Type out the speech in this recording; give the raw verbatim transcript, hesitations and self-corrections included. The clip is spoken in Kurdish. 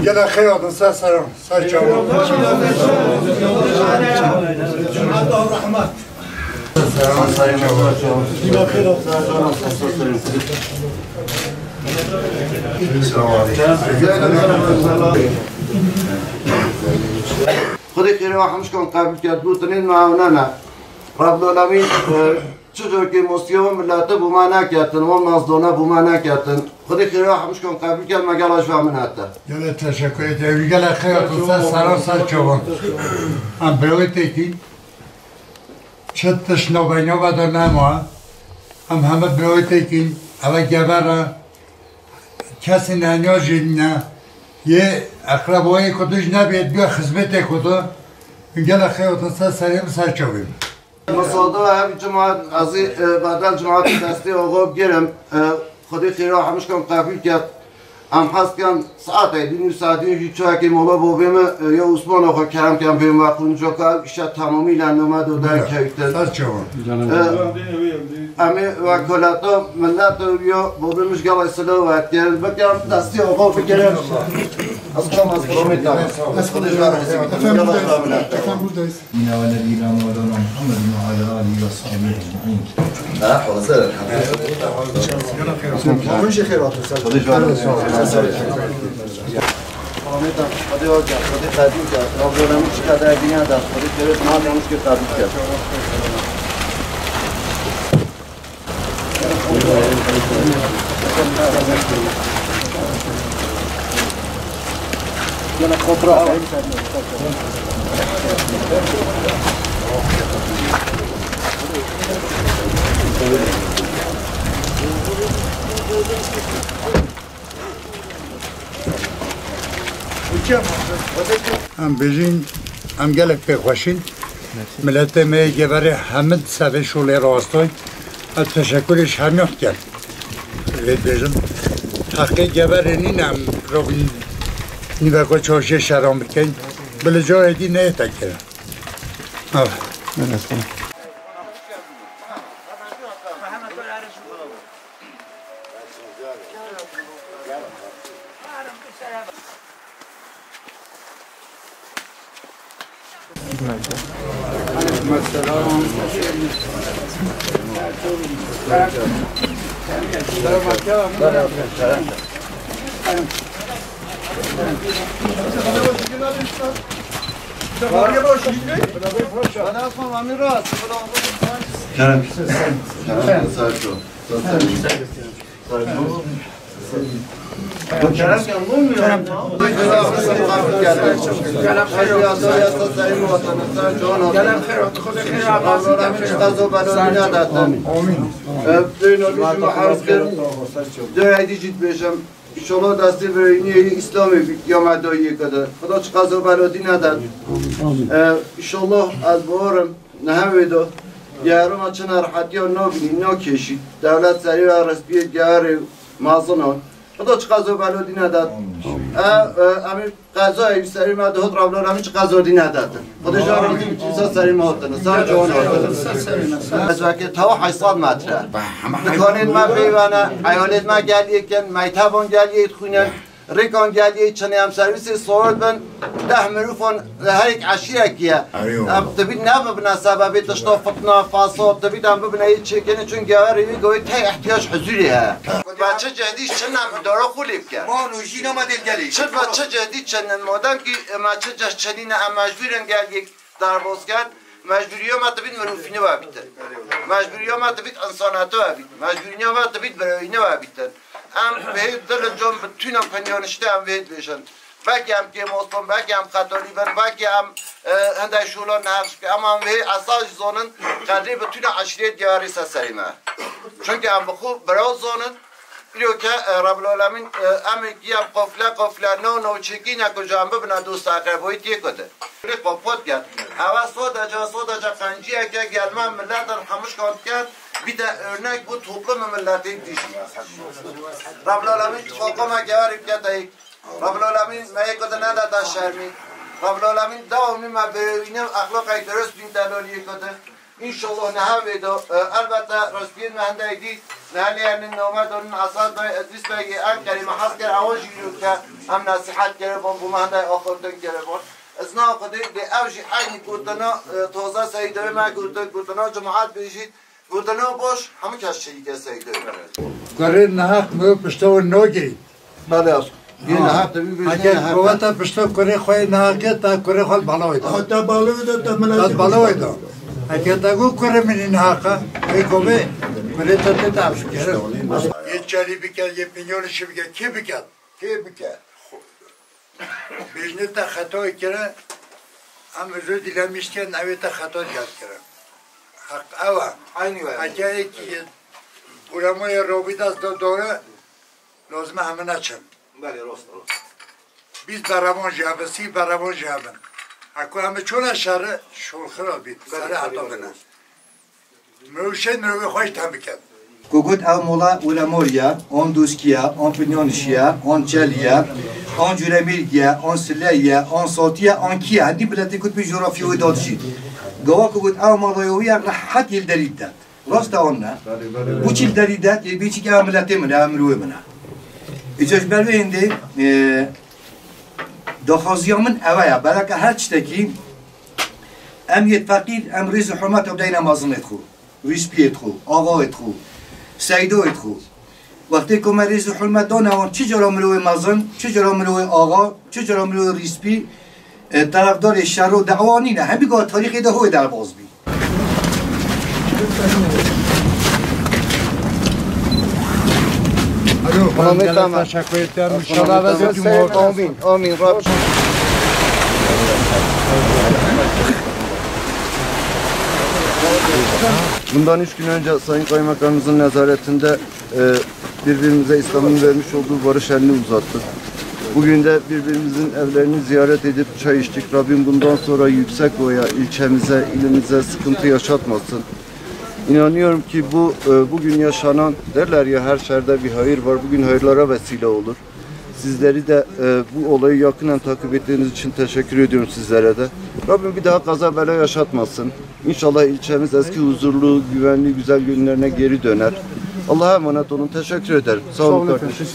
Gelek xêr hatin, ser seran, ser çavan. Seran, ser çavan. Xwedê xêrê we hemûşkan qebûl ket, gotinên me ew ne ne. Rabbil Alemîn, e, çi cor ke mosiya wan milete bo me neketin, wan nazdana bo me neketin. Xwedê xêra hemûşkan qebûl ket, me gela ji ve minete. Gelek teşekkür ederim. Gelek xêr hatin, ser seran, ser çavan. Em birayê têkî, çi tişt navbeyna ve de nema. Em heme birayê têkî, eve gever e. Kesên henya jî ne. Yê eqrebayê ku tu jî nebê, biya xizmetê ku tu. Gelek xêr hatin, ser serê min, ser çavê min. Misada ev cemaat, ez ê, e, bedel cemaatê destê oxo bigirim. E, Xwedê xêra hemûşkan qebûl ket. Em hez dikin saetê din û saetê jî çayekê mola bavê min, e, ya Osman oxo kerem ken bê me xwîn, coka ev îşe temamî le name do derkevtin. Ser çavan. E, em ê wekolata millet ya bavê min ji gelê silav ve dikin. Bikin destê oxo bigirin. Ez kam ez kilometre. Ez Xwedê ji we razî bî. Efendim, buradayız. Efendim, buradayız. Yine ve nebiyina Mevlana Muhammedin ve ala alihi ve sahbihi ecmaîn. Ha, hazır. Hemû jî xêr hatin, ser. Ahmet, Xwedê hoca, Xwedê qebûl ket. Rabbil Alemîn çi qeder dinya da, Xwedê kerê bina da, hemû şikê qebûl ket. Em bêjin, em gelek pê xweş in. Miletê me yê Geverê hemî di ser vê şolê rastî. Ez teşekkürê ji hemî dikim. Vê dibêjim, heqê Geverê nîne em robin nîveko çarşiyê şeran bikin. Bi li cayê dî neyê te kirin. Evet. Kerem. Kerem. Kerem. Gelek xêr, Xwedê xêr, Amin. Dua edî jî dibêjim. Înşallah destê birayînê yê Îslamê bî, ya me dayiyê kede. Xweda çiqas o beladî nedet. Amin. E, înşallah ez bawerim. Niha wê de, geherê me çi nerehetiya nabînî, nakêşî. Dewlet serî ve respiyê geherê mezin an. Xweda çiqas o beladî nedet. E, e, em ê qezayê serî me dihot Rabbil Alemîn çiqas o dî nedetin. Xwedê ji we razî bî, çi ser serî me hatine, ser ciwan hatine. Ez veke tewa heşt sed metre. Dikanên me peyvene, eyalêt me geliyê kin, meyteban geliyê dixwînin. Rêkan geliyê çinê em servîsê sor bin, deh mirûfan li her yek eşîrekî ye. Erê. Em divît nebibine sebebê tişta fitna, fesad, divît em bibine yê çêkirinê, çun geverê wî gavê tey ihtiyac huzûrê heye. Me çi ceh dî çin em bi dara xwe lê bike. Ma nûjîna me dê gelê. Çi me çi ceh dî çin in, madem kî me çi ceh çinîne, em mecbûr in geliyê derbas ken, mecbûriya me divît mirûfînê ve bîtin. Mecbûriya me divît însanetê ve bît. Mecbûriya me divît birayînê ve bîtin. Em bi hêv dil û can bi tûna penyanişte em vê dibêjin. Belkî em kêmosbin, belkî em xetalî bin, belkî em, e, hindek şolan nehevş bikin. Em, em vê esas jî zanin, qedrê bi tûna eşîret diyarê ser serê me. Çunke em bi xwe bira zanin, Îro ke, e, Rebbil Alemîn, e, em ê kî em qafile qafile nav navçekî ne ku ji em bibine dost eqrebayî tê ku de. Lê qafot ket. Ewe sadece, sadece qenciyeke gel me milet in hemû şikand ket, bîte örnek bo toplumê miletê dî jî. Rebbil Alemîn tifaqa me gewerî bikete yek. Rebbil Alemîn me yê ku de nedete şermî. Rebbil Alemîn dewamî me birewîne exlaqek durust bînte loliyê ku de. Înşallah niha vê de, e, elbette rastiyên me hindayê dît, niha lê em name donin Esad Bey, Edrîs Bey, em kerê me hez kir, ewa jî îro ke, em nesihet kere, van bû me hindayê axaftin kere van. Ez na xwedê, lê ew jî eynî gotina, e, taze Seydoyê me gotin, gotina cemaat bêjît, gotina baş, hemû kes şerîke Seydoyê me. Kurê nehaq me pişta we nagirî. Belê, as. Yê Ha. nehaq te bî bêjin Heke nehaq. Gova te pişta kurê xwe nehaqê, te kurê xwe balawê da. Ha, te balawê da, te mela Te balawê da. Heke te got kurê min nehaq e, ê gove, kurê te tê te ev kere. Yê çelî bike, yê pinyonê şî bike, kê bike? Kê bike? Bêjinê te xetayê kire, em özür dilemişken, ewê te xeta diyar kire. Heq ew e. Eynî we. Heke êkî ulemayê Rabî dest da dore, lazim e hemine çin. Belê, rast, rast. Bîst berevan jî hebin, sî berevan jî hebin. Heko em çûne şerê, şol xira bît, Belê, serê belê, heta belê, bine. rast. Mirov şên mirovê xwe ji tem biket. Ku got ew mola ulemor ye, on doskî ye, on pinyanişî ye, on çelî ye, on cûremîrgî ye, on sileyî ye, on sotî ye, on kî ye. Hindî miletê kutbî coğrafya wê dadijî. Gawa ku got ew mola yo ye rehet yê li derî didet. Rast e an ne? Belê, belê, belê. Bo çi li derî didet? Ê bê çîkî ew miletê min e, ew mirovê min e. Îca ji ber vê hindê, e, daxwaziya min ew e, beleke her tiştekî em yê feqîr, em rêz û hurmeta bideyne mezinê xwe, rîspiyê xwe, axayê xwe, seydoyê xwe. Wextê ku me rêz û hurmet dane wan, çi cara mirovê mezin, çi cara mirovê axa, çi cara mirovê rîspî, e, terefdarê şer û dewa nîne. Hemî gava tarîxê de ho wê derbaz bî. Alo, Tamam, gelek tamam. Teşekkür ederim. İnşallah vaziyet yumuşak. Amin, amin. Rab. Bundan üç gün önce Sayın Kaymakamımızın nezaretinde, e, birbirimize İslam'ın vermiş olduğu barış elini uzattık. Bugün de birbirimizin evlerini ziyaret edip çay içtik. Rabbim bundan sonra Yüksekova'ya, ilçemize, ilimize sıkıntı yaşatmasın. İnanıyorum ki bu, e, bugün yaşanan, derler ya, her şerde bir hayır var, bugün hayırlara vesile olur. Sizleri de, e, bu olayı yakından takip ettiğiniz için teşekkür ediyorum sizlere de. Rabbim bir daha kaza bela yaşatmasın. İnşallah ilçemiz eski huzurlu, güvenli, güzel günlerine geri döner. Allah'a emanet olun. Teşekkür ederim. Sağ olun kardeşim.